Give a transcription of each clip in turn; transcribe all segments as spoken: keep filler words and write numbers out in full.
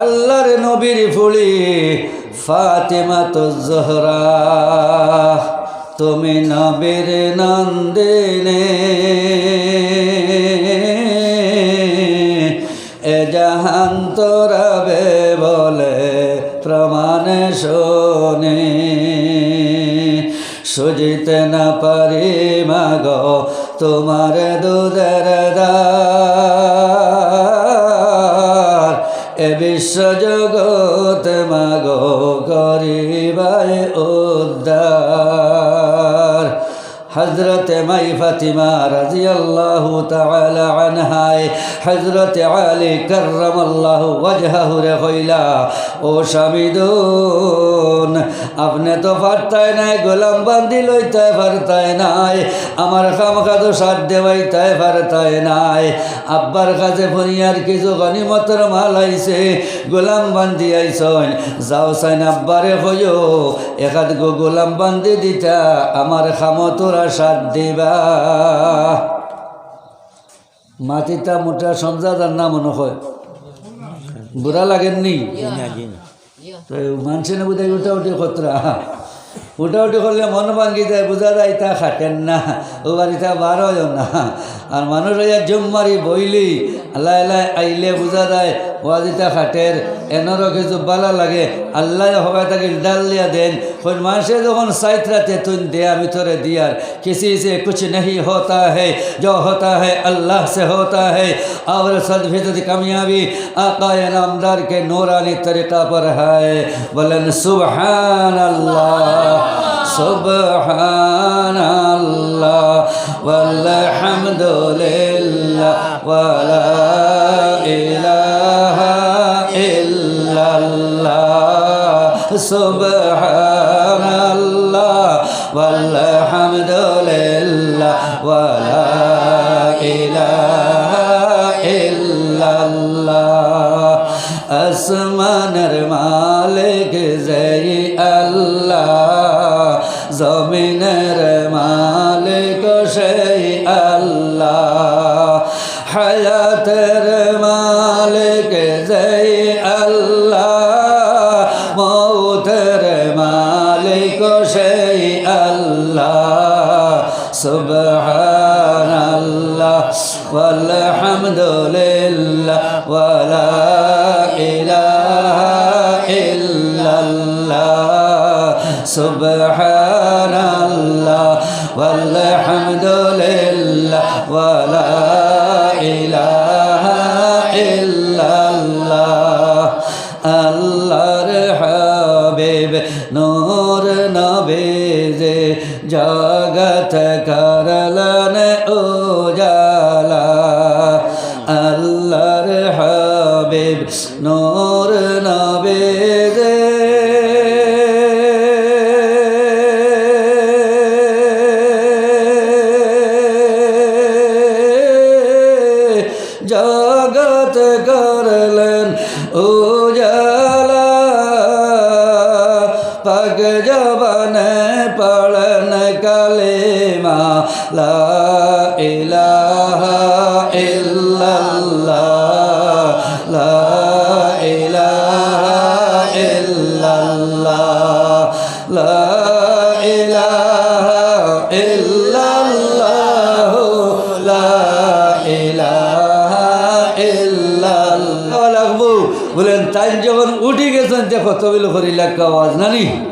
আল্লাহর নবীর ফুড়ি ফাতিমাতুজ জোহরা, তুমি নবীর নন্দিনী, এ জাহান তো রবে বলে প্রমাণ শুনি। সুজিতে না পারি মাগো তোমার দুধের ধার, এ বিশ্ব জগত মাগো করিবায় উদ্ধার। হযরতে মাই ফাতিমা রাদিয়াল্লাহু তাআলা আনহায় হযরতে আলী কাররামাল্লাহু ওয়াজহাহুরে কইলা, "ও স্বামীদুন, আপনে তো পারতায় নায়, গোলাম বান্দি লইতায় পারতায় নায়, আমার কাম কাজো সাথ দেওয়াইতায় পারতায় নায়। আব্বার কাছে হুনিয়ার কিছু গনিমতর মাল আইছে, গোলাম বান্দি আইছইন, যাও চাইন আব্বারে কইও, একাধগু গোলাম বান্দি দিতা, আমার কামো থুড়া সাথ দিবা।" মাতিতা মোটা সমঝা যার না মনে হয়। বুরা লাগের নি? জি না, জি না। তো মানষে না বুঝাই উঠাউঠি খতরা। উঠাউঠি করলে মন ভাঙ্গি যায়, বুঝা যায় ইতা খাটের না। ও বাড়িত বার অয় না। আর মানুষ অইয়া জুম মারি বইলি, আল্লাহ আল্লাহ আইলে বুঝা যায়, ওয়াজ ইতা খাটের, এনরও কিছু বালা লাগে। আল্লাহ হবায় তাকে ডাল দিয়া দেন। কোন মানষে যখন সাইত রাতে তুই দে, আমি তোরে দিয়ার, کسی سے کچھ نہیں ہوتا ہے، جو ہوتا ہے اللہ سے ہوتا ہے۔ اور صد فیصد کامیابی آقا نامدار کے نورانی طریقہ پر ہے۔ بولیں سبحان اللہ، سبحان اللہ، والحمد للہ، ولا الہ الا اللہ، سبحان اللہ، والحمد للہ، ولا الہ الا اللہ۔ আসমানের মালিক যেই আল্লাহ, জমিনের মালিক সেই আল্লাহ, হায়াতের মালিক যেই আল্লাহ, মৌতের মালিক সেই আল্লাহ। সুবহানাল্লাহ, والحمد لله، ولا إله إلا الله، سبحان الله، والحمد لله، ولا إله إلا الله। আল্লাহর হাবিব নূর নবীজি জগত করলেন উজালা। আল্লাহর হাবিব নূর নবীজি জগত করলেন উজালা। পাক জবানে পড়েন কালিমা, লা ইলাহা ইল্লাল্লাহ, লা ইলাহা ইল্লাল্লাহ, লা ইলাহা ইল্লাল্লাহ, লা ইলাহা ইল্লাল্লাহ। বলেন, তাইন যখন উঠি গেছইন, তে কত বিল করিলা একটা আওয়াজ নানি?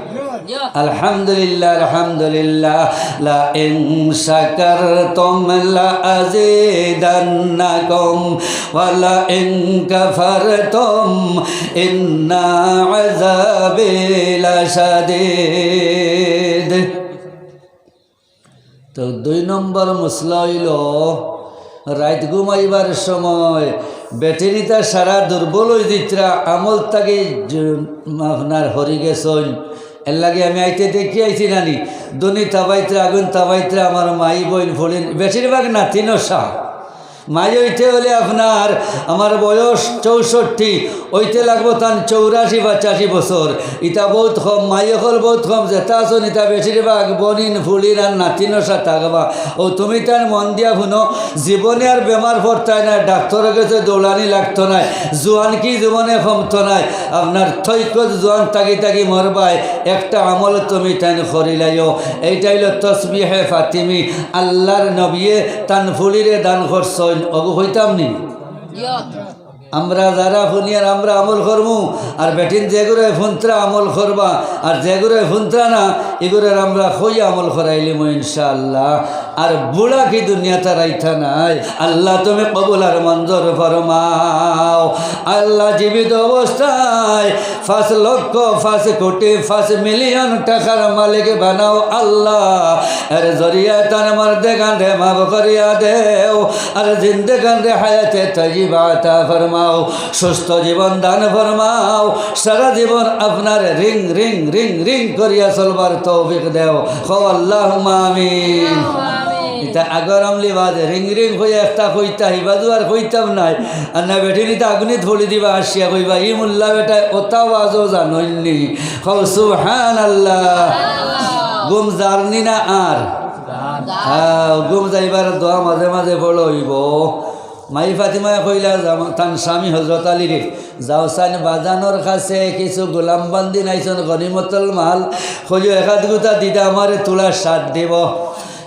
الحمد لله، الحمد لله، لئن شكرتم لأزيدنكم ولئن كفرتم إن عذابي لشديد। তো দুই নম্বর মসলা অইলো, রাইত ঘুমাইবার সময় ব্যাটারিটা সারা দুর্বল অইযিত্রা, আমল থাকি জ-, আপনার হরি গেছইন। এরলাগি আমি আইতে দেখি আইছি নানি, দুনি তাবাইত্রা, আগুন তাবাইত্রা, আমার মাই বইন ফড়িন, বেশিরভাগ নাতিনও সা। মাই অইতে অইলে আপনার, আমার বয়স চৌষট্টি, অইতে লাগবো তান চৌরাশি পঁচাশি বছর। ইতা বউত কম, মাই অকল বউত কম, যেতা আছইন ইতা বেশিরভাগ বইন, ফুড়িন আর নাতিনর সাথে থাকবা। অউ তুমি তান মন দিয়া হুনো, জীবনে আর বেমার পড়তায় নায়, ডাক্তরর গেছে দৌড়ানি লাগতো নায়, জুয়ানকি জীবনে কমতো নায়। আপনার থৈকত জুয়ান থাকি থাকি মরবায়, একটা আমল তুমি তাইন করিলাইও। এইটা অইলো তসবিহে ফাতিমি, আল্লার নবিয়ে তান ফুড়িরে দান করছইন। অগু কইতাম নি? আমরা যারা হুনিয়ার আমরা আমল করমু, আর বেটিন যেগুরে হুনতরা আমল করবা, আর যেগুরে হুনতরা না, এগুরে আমরা কই আমল করাইলিমু ইনশাআল্লাহ। আর বুড়া কি দুনিয়াত আর আইতা নায়? আল্লাহ তুমি কবুল আর মঞ্জুর ফরমাও। আল্লাহ জীবিত অবস্থায় পাঁচ লক্ষ, পাঁচ কোটি, পাঁচ মিলিয়ন টাকার মালিক বানাও আল্লাহ। এর জরিয়া তান মুর্দেগানরে মাফ করিয়া দেও, আর জিন্দেগানরে হায়াতে তৈয়বা আতা ফরমাও, সুস্থ জীবন দান ফরমাও, সারা জীবন আপনার রিং রিং রিং রিং করিয়া চলবার তৌফিক দেও। কও আল্লাহুম্মা আমিন। ইতা আগর আমলি বাদে রিং রিং কইয়া একটা কইতা, হিবাজু আর কইতাম নায়। আর না বেটিন ইতা আগুনিত ফড়ি দিবা, আসিয়া কইবা, "ই মুল্লা বেটায় অতা ওয়াজও জানইন নি।" কও সুবহানাল্লাহ। ঘুম যারনি না আর? হ্যাঁ, ঘুম যাইবার দোয়া মাঝে মাঝে পড়ইবো। মাই ফাতিমায় কইলা জামা-, তান স্বামী হজরত আলীরে, "যাও চাইন বাজানর কাছে কিছু গোলাম বান্দিন আইছইন, গনিমতল মাল, কইও এক আধ গুতা দিতা আমারে তুলা সাত দিব।"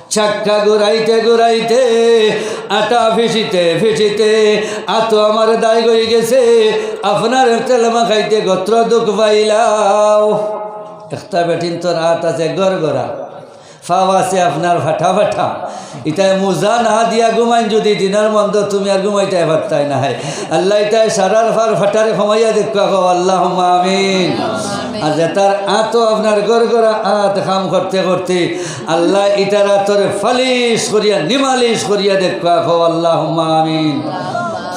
চাক্কা ঘুরাইতে ঘুরাইতে, আটা ফিসিতে ফিসিতে, আতো আমার দাগ অইগেছে, আপনার তেল মাখাইতে গত্র দুখ পাইলাও। একটা বেটিন্তর আত আছে গড়গড়া, পাও আছে আপনার ফাটা ফাটা। ইতায় মুজা না দিয়া ঘুমাইন যুদি দিনর মন্দ, তুমি আর ঘুমাইতায় পারতায় নায়। আল্লাহ ইতায় সারার ফার ফাটারে কমাইয়া দেখবা, কও আল্লাহুম্মা আমিন। আর যেতার আতো আপনার গড়গড়া আত কাম করতে করতে, আল্লাহ ইতার আতরে ফালিশ করিয়া, নিমালিশ করিয়া দেখবা, কও আল্লাহুম্মা আমিন।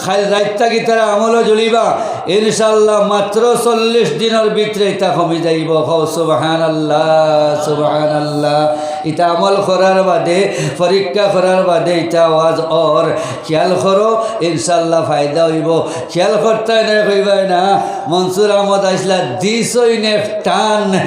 কাইল রাইত থাকি তারা আমলো জুড়িবা, ইনশাআল্লাহ মাত্র চল্লিশ দিনর ভিতরে ইতা কমি যাইবো। কও সুবহানাল্লাহ, সুবহানাল্লাহ। ইতা আমল করার বাদে, পরীক্ষা করার বাদে ইতা ওয়াজ অর। খেয়াল করো, ইনশাআল্লাহ ফায়দা অইবো। খেয়াল করতায় নায়, কইবায় না, মনসুর আহমদ আইছলা, দিছইন এক টান,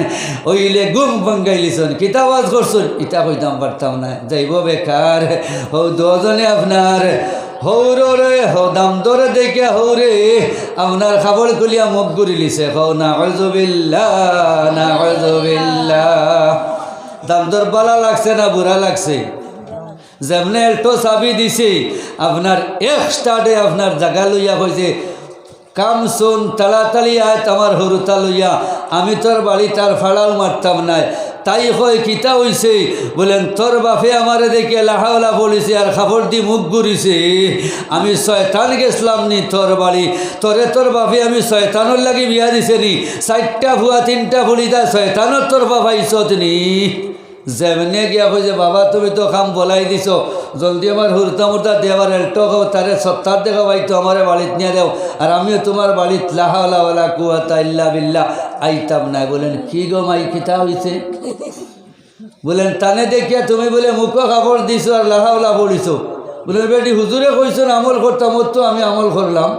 অইলে ঘুম ভাঙ্গাইলিছইন। কিতা ওয়াজ করছইন? ইতা কইতাম পারতাম নায়, যাইবো বেকার। হউ দুইজনে আপনার হউররে, হউ দামদরে দেখিয়া হউরে আপনার কাপড় খুলিয়া মুখ ঘুরিলিছে। কও নাউজুবিল্লাহ, নাউজুবিল্লাহ। দামদর বালা লাগছে না বুরা লাগছে? যেমনে এল্টো চাবি দিছে, আপনার এক স্টার্টে আপনার জাগা লইয়া কইছে, "কাম শুন, তাড়াতাড়ি আয় আমার হুরুতা লইয়া, আমি তোর বাড়িত আর ফাড়াও মারতাম নায়।" তাই কয়, "কিতা অইছে?" বলেন, "তোর বাপে আমারে দেখিয়া লা হাওলা পড়িছে আর কাপড় দি মুখ ঘুরিছে। আমি শয়তান গেছলাম নি তোর বাড়ি, তোরে তোর বাপে আমি শয়তানর লাগি বিয়া দিছে নি? চাইরটা ফুয়া, তিনটা ফুড়ি দা শয়তানর তোর বাপ আইছত নি?" যেমনে গিয়া কইছে, "বাবা, তুমি তো কাম বলাই দিছো, জলদি আমার হুরুতা মুরুতা দিয়া আবার এল্টো কও, তারে সত্তার দেখা পাইতো, আমারে বাড়িত নিয়া দেও, আর আমিও তুমার বাড়িত লা হাওলা ওয়ালা কুওয়াতা ইল্লা বিল্লাহ আইতাম নায়।" বলেন, "কি গো মাই, কিতা অইছে?" বলেন, "তানে দেখিয়া তুমি বলে মুখো কাপড় দিছো আর লা হাওলা পড়িছো।" বলেন, "বেটি, হুজুরে কইছইন আমল করতাম, অউ তো আমি আমল করলাম।"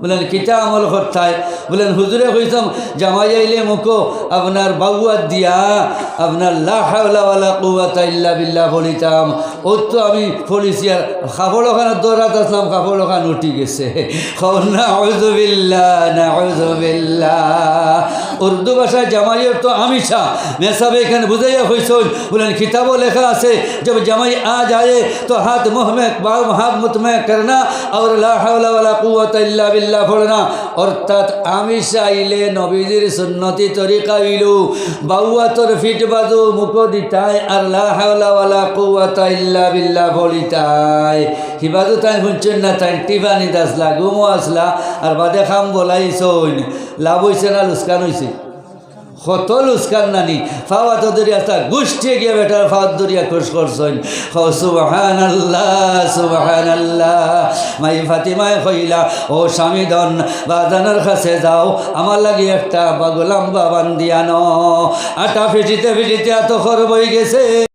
বলেন, "কিতা আমল করতায়?" বলেন, "হুজুরে কইছইন জামাই আইলে মুখো আপনার বাউয়াত দিয়া আপনার লা হাওলা ওয়ালা কুওয়াতা ইল্লা বিল্লাহ পড়িতাম, অউ তো আমি পড়িছি, আর কাপড় অখান দৌড়াত আছলাম, কাপড় অখান উঠি গেছে।" কও নাউজুবিল্লাহ, নাউজুবিল্লাহ। উর্দু ভাষায় জামাই অর্থ আমিষা, মেসাবে এখানে বুঝাইয়া কইছইন, বলেন, "কিতাবো লেখা আছে, জব জামাই আ যায় তো হাত মুহ মে, হাত মুহ মে করনা, আর লা হাওলা ওয়ালা কুওয়াতা ইল্লা বিল্লাহ পড়না।" অর্থাৎ আমিষা আইলে নবীজির সুন্নতি তরিকা অইলো, বাউয়াতর ফিট বাজু মুখো দিতায়, আর লা হাওলা ওয়ালা কুওয়াতা ইল্লা বিল্লাহ পড়িতায়। হিবাজু তাইন হুনছইন না, তাইন টিফানিত আছলা, ঘুমো আছলা, আর বাদে কাম বলাইছইন। লাভ অইছে না লুসকান অইছে? কত লুসকান নানি, ফাওয়াত ধরিয়া আস্তা গুষ্টিয়ে গিয়া বেটার ফাওয়াত ধরিয়া খুশ করছইন। কও সুবহানাল্লাহ, সুবহানাল্লাহ। মাই ফাতিমায় কইলা, "ও স্বামী ধন, বাজানর কাছে যাও, আমার লাগি একটা বা গোলাম বাবান দিয়া আনো।" আটা ফিটিতে ফিটিতে এত খরব অই গেছে,